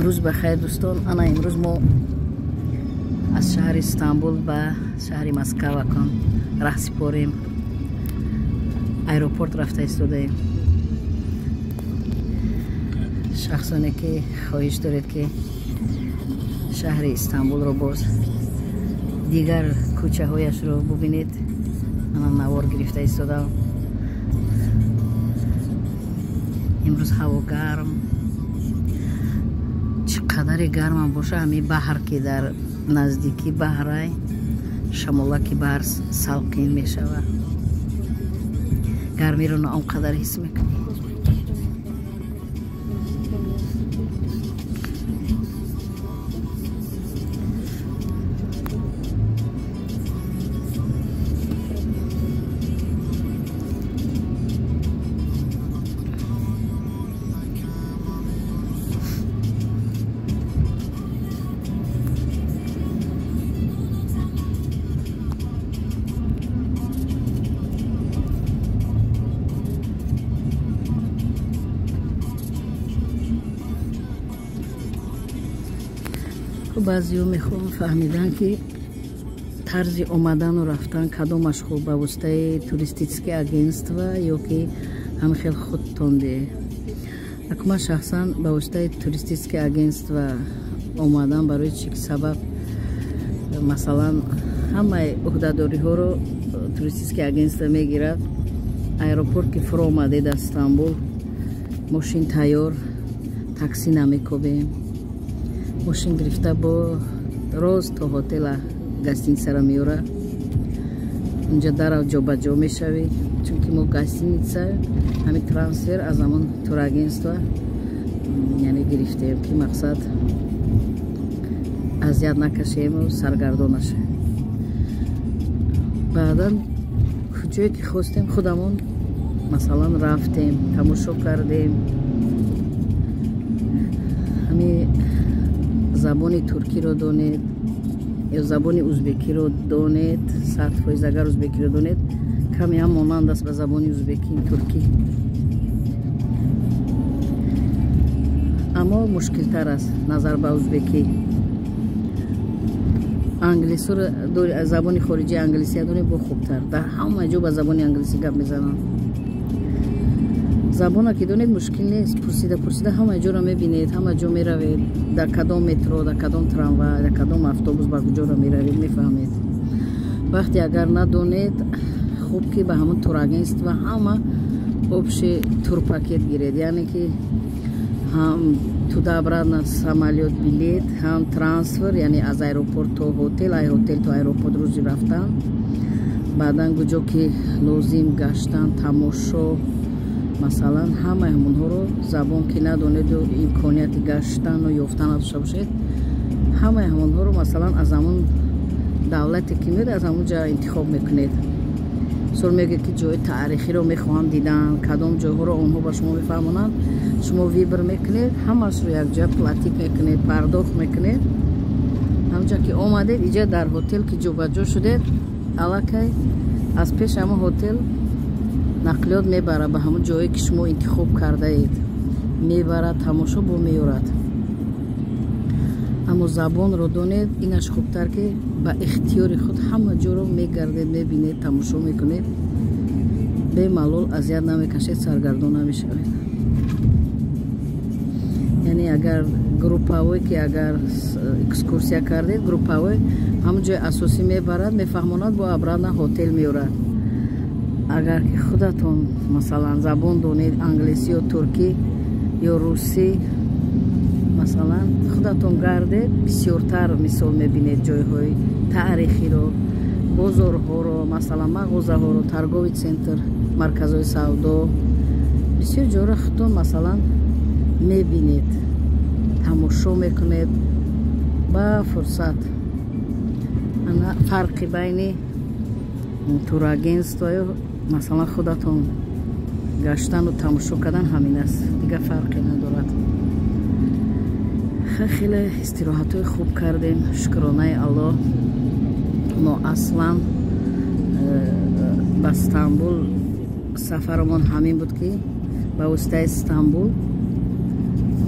Рӯз бахайр, дӯстон. Ана имрӯз мо аз шаҳри Истанбул ба шаҳри Москва кон раҳ сипорем. Аэропорт рафта истодаем. Шахсоне ки хоҳиш доред, ки шаҳри Истанбулро боз дигар кӯчаҳояшро бубинед, ана навор гирифта истодам. Имрӯз ҳаво гарм, чӣ қадаре гармам боша, ҳамин баҳр ки дар наздикӣ баҳрай, шамолаки баҳр салқин мешавад, гармиро на он қадар ҳис мекунӣ. Баъзеҳо мехоҳам фаҳмидан, ки тарзи омадану рафтан кадомаш хуб, ба воситаи туристическое агентство ё ки ҳамин хел худтон де. Аку ман шахсан ба воситаи туристическое агентство омадан, барои чи сабаб, масалан, ҳамаи ӯҳдадориҳоро туристическое агентство мегирад. Аэропорт ки фуро омадед аз Стамбул, мошин тайёр, такси намекобем. Мошин гирифта бо роз то ҳотела, гостиницаро меёра, унҷа дарав ҷобаҷо мешавӣ, чунки мо гостиница ҳамин трансфер аз ҳамон турагентство яъне гирифтем, ки мақсад азият накашему саргардон нашавем. Баъдан ҷое ки хостем, худамон масалан рафтем, тамошо кардем. Ҳамин забони туркиро донед ё забони узбекиро донед, 100%, агар узбекиро донед, каме ҳам монанд аст ба забони узбеки туркӣ, аммо мушкилтар аст назар ба узбекӣ. Англисиро, забони хориҷии англисия донед, бо хубтар. Дар ҳама ҷо ба забони англисӣ гап мезананд. Забона ки донед, мушкил нест, пурсида пурсида ҳама ҷоро мебинед, ҳама ҷо меравед, дар кадом метро, дар кадом трамвай, дар кадом автобус ба куҷоро меравед, мефаҳмед. Вақте агар надонед, хуб ки ба ҳамон турагентство ҳама общий турпакет гиред, яъне ки ҳам туда обратно самолёт билет, ҳам трансфер, яъне аз аэропорт то ҳотел, ай ҳотел то аэропорт рӯзи рафтан, баъдан куҷо ки лозим гаштан, тамошо, масалан, ҳамаи ҳамонҳоро забон ки надонеду имконияти гаштану ёфтан надошта бошед, ҳамаи ҳамонҳоро масалан аз ҳамон давлате ки меояд, аз ҳамон ҷо интихоб мекунед. Мисол, мегӯед ки ҷои таърихиро мехоҳам дидан, кадом ҷойҳоро онҳо ба шумо мефаҳмонанд, шумо выбор мекунед, ҳамаашро якҷоя платить мекунед, пардохт мекунед. Ҳамҷа ки омадед, иҷа дар ҳотел ки ҷобаҷо шудед, аллакай аз пеши ҳамон ҳотел нақлиёт мебарад ба ҳамон ҷое ки шумо интихоб кардаед, мебарад, тамошо бо меёрад. Аммо забонро донед, инаш хубтар, ки ба ихтиёри худ ҳама ҷоро мегардед, мебинед, тамошо мекунед, бемалол азият намекашед, саргардон намешавед. Яъне агар группавое ки агар экскурсия кардед, группавое ҳамон ҷои асосӣ мебарад, мефаҳмонад, бо обратно ҳотел меёрад. Агар ки худатон масалан забон донед, англисӣ ё туркӣ ё русӣ, масалан, худатон гардед, бисёртар мисол мебинед ҷойҳои таърихиро, бозорҳоро, масалан, мағозаҳоро, торговый центр, марказҳои савдо, бисёр ҷойро худтон масалан мебинед, тамошо мекунед ба фурсат. Ана фарқи байни турагентствою масалан худатон гаштану тамошо кардан ҳамин аст, дигар фарқе надорад. Хеле истироҳатҳои хуб кардем, шукронаи Аллоҳ. Мо аслан ба Стамбул сафаромон ҳамин буд, ки ба воситаи Стамбул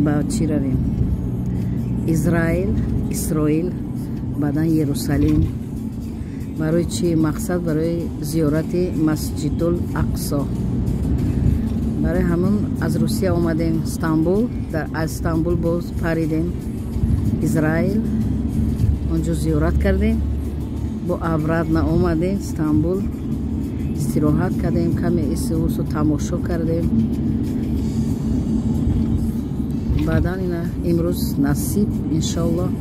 ба чӣ равем. Израил, Исроил, баъдан Иерусалим. Барои чӣ мақсад? Барои зиёрати Масҷидул Ақсо. Барои ҳамон аз Русия омадем Стамбул, аз Стамбул боз паридем Израил, онҷо зиёрат кардем, бо обратно омадем Стамбул, истироҳат кардем, каме исусу тамошо кардем. Баъдан ина имрӯз насиб иншоаллоҳ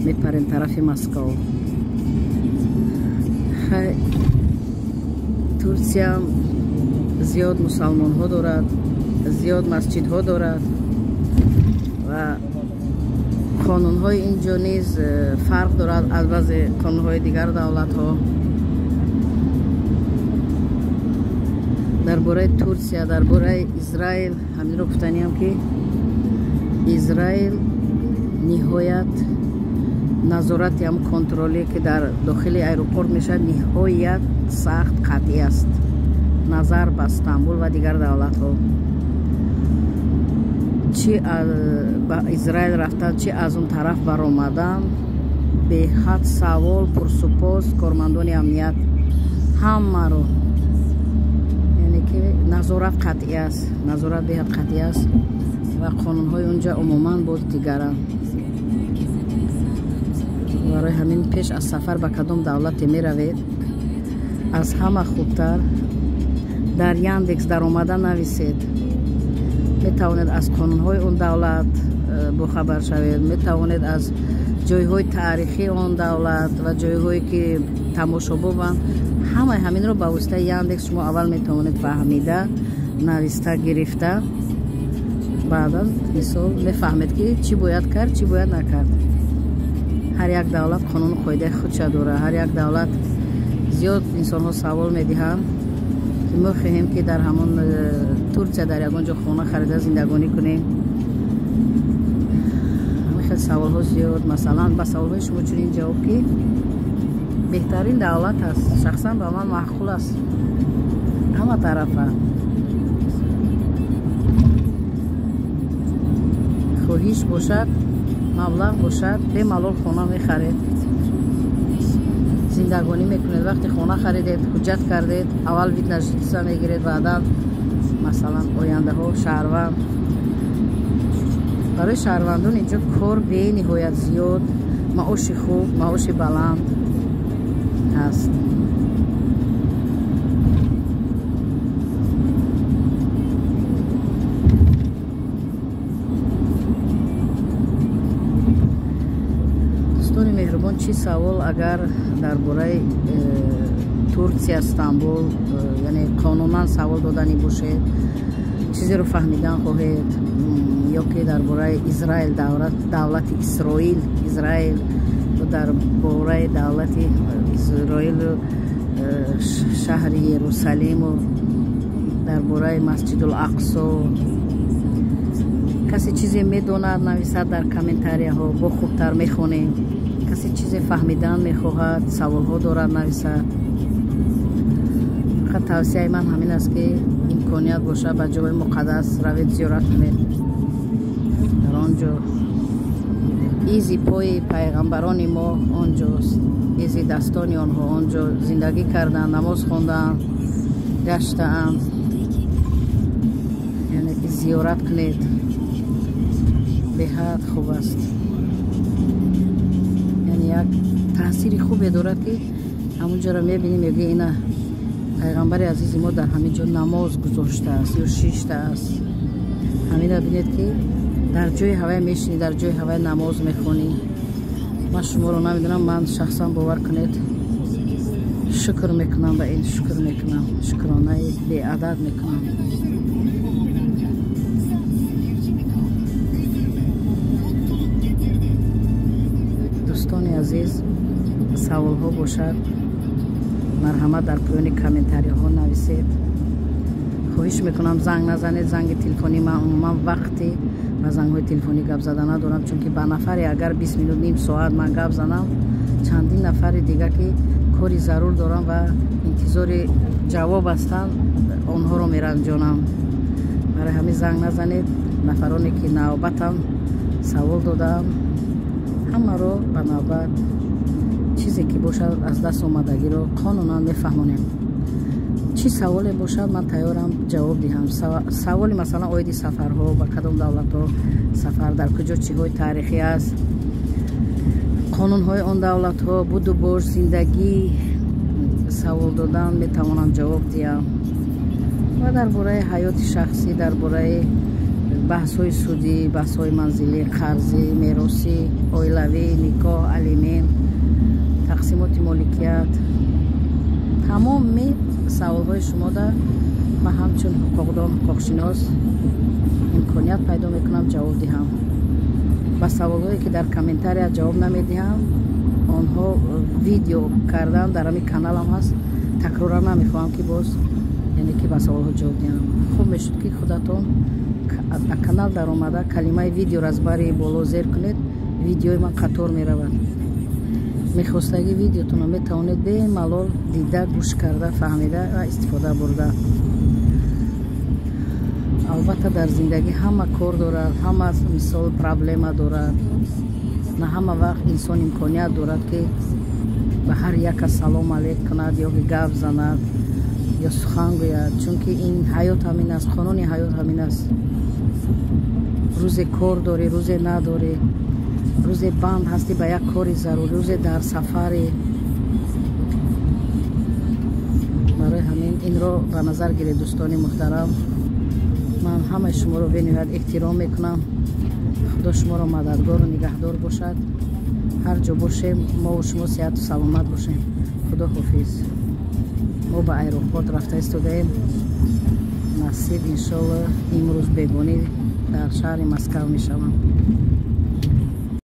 мепарем тарафи Москва. Турсия зиёд мусалмонҳо дорад, зиёд масҷидҳо дорад ва қонунҳои ин ҷо низ фарқ дорад аз баъзе қонунҳои дигар давлатҳо. Дар бораи Турсия, дар бораи Израил ҳаминро гуфтаниям, ки Израил ниҳоят назорати ҳам контроле ки дар дохили аэропорт мешавад ниҳоят сахт қатъӣ аст назар ба Стамбул ва дигар давлатҳо. Чи ба Израил рафтан, чи аз он тараф баромадан, беҳад савол, пурсупос, кормандони амният ҳамаро, яъне ки назорат қатъӣ аст, назорат беҳад қатъӣ аст ва қонунҳои онҷа умуман боз дигаранд. Барои ҳамин пеш аз сафар ба кадом давлате меравед, аз ҳама хубтар дар Яндекс даромада нависед. Метавонед аз қонунҳои он давлат бохабар шавед, метавонед аз ҷойҳои таърихии он давлат ва ҷойҳое ки тамошобобанд, ҳамаи ҳаминро ба воситаи Яндекс шумо аввал метавонед фаҳмида, нависта гирифта, баъдан мисол мефаҳмед ки чӣ бояд кард, чӣ бояд накард. Ҳар як давлат қонуну қоидаи худша дорад. Ҳар як давлат зиёд инсонҳо савол медиҳанд ки мо хоҳем ки дар ҳамон Турсия дар ягон ҷо хона харида зиндагонӣ кунем. Ҳамин хел саволҳо зиёд. Масалан, ба саволҳои шумо чунин ҷавоб ки беҳтарин давлат аст, шахсан ба ман маъқул аст ҳама тарафа. Хоҳиш бошад, маблағ бошад, бемалол хона мехаред, зиндагонӣ мекунед. Вақте хона харидед, ҳуҷҷат кардед, аввал вид на жительство мегиред, баъдан масалан ояндаҳо шаҳрванд. Барои шаҳрвандон инҷо кор бениҳоят зиёд, маоши хуб, маоши баланд ҳаст. Дӯстони меҳрубон, чӣ савол агар дар бораи Турсия, Стамбул, яъне қонунан савол доданӣ бошед, чизеро фаҳмидан хоҳед, ё ки дар бораи Израил, давлати Исроил, Израил, дар бораи давлати Исроилу шаҳри Иерусалиму, дар бораи Масҷидул Ақсо, касе чизе медонад, нависад дар комментарияҳо, бо хубтар мехонем. Касе чизе фаҳмидан мехоҳад, саволҳо дорад, нависад. Фақат тавсияи ман ҳамин аст ки имконият бошад ба ҷои муқаддас равед, зиёрат кунед. Дар он ҷо изи пои пайғамбарони мо онҷост, изи дастони онҳо онҷо зиндагӣ карданд, намоз хондаанд, гаштаанд. Яъне ки зиёрат кунед, беҳад хуб аст. Яъне як таъсири хубе дорад ки ҳамонҷоро мебинӣ, мегӯӣ ина пайғамбари азизи мо дар ҳамин ҷо намоз гузоштааст ё шиштааст. Ҳаминро бинед ки дар ҷои ҳавай мешинӣ, дар ҷои ҳавай намоз мехонӣ. Ман шуморо намедонам, ман шахсан бовар кунед шукр мекунам ба ин, шукр мекунам, шукронаи беадад мекунам. Дӯстони азиз, саволҳо бошад, марҳамат дар поёни комментариҳо нависед. Хоҳиш мекунам занг назанед, занги телефонӣ ман умуман вақти ба зангҳои телефонӣ гап зада надорам, чунки ба нафаре агар 20 минут, ним соат ман гап занам, чандин нафари дига ки кори зарур дорам ва интизори ҷавоб ҳастанд, онҳоро меранҷонам. Барои ҳамин занг назанед. Нафароне ки навбатам савол додаам, Ҳамаро ба навбат чизе ки бошад аз даст омадагиро қонунан мефаҳмонем. Чӣ саволе бошад, ман тайёрам ҷавоб диҳам. Саволи масалан оиди сафарҳо, ба кадом давлатҳо сафар, дар куҷо чиҳои таърихӣ аст, қонунҳои он давлатҳо, буду бош, зиндагӣ савол додан метавонам ҷавоб диҳам. Ва дар бораи ҳаёти шахсӣ, дар бораи баҳсҳои судӣ, баҳсҳои манзилӣ, қарзӣ, меросӣ, оилавӣ, никоҳ, алимент, тақсимоти моликият, тамоми саволҳои шумода ман ҳамчун ҳуқуқдон, ҳуқуқшинос имконият пайдо мекунам ҷавоб диҳам. Ба саволҳое ки дар комментария ҷавоб намедиҳам, онҳо видео кардан дар ҳамин каналам ҳаст. Такроран намехоҳам ки боз яъне ки ба саволҳо ҷавоб диҳам. Хуб мешуд ки худатон канал даромада калимаи видеоро аз бари боло зер кунед, видеои ман қатор меравад. Мехостагӣ видеотонро метавонед бемалол дида, гӯш карда, фаҳмида ва истифода бурда. Албатта дар зиндагӣ ҳама кор дорад, ҳама мисол проблема дорад. На ҳама вақт инсон имконият дорад ки ба ҳар яка салом алейк кунад ё ки гап занад ё сухан гӯяд, чунки ин ҳаёт ҳамин аст, қонуни ҳаёт ҳамин аст. Рӯзе кор дорӣ, рӯзе надорӣ, рӯзе банд ҳастӣ ба як кори зарурӣ, рӯзе дар сафарӣ. Барои ҳамин инро ба назар гиред дӯстони муҳтарам. Ман ҳамаи шуморо бениҳоят эҳтиром мекунам. Худо шуморо мададгору нигаҳдор бошад. Ҳар ҷо бошем, мову шумо сиҳату саломат бошем. Худо ҳофиз. Мо ба аэропорт рафта истодаем. Насиб иншолло имрӯз бегонӣ дар шаҳри Москав мешавам.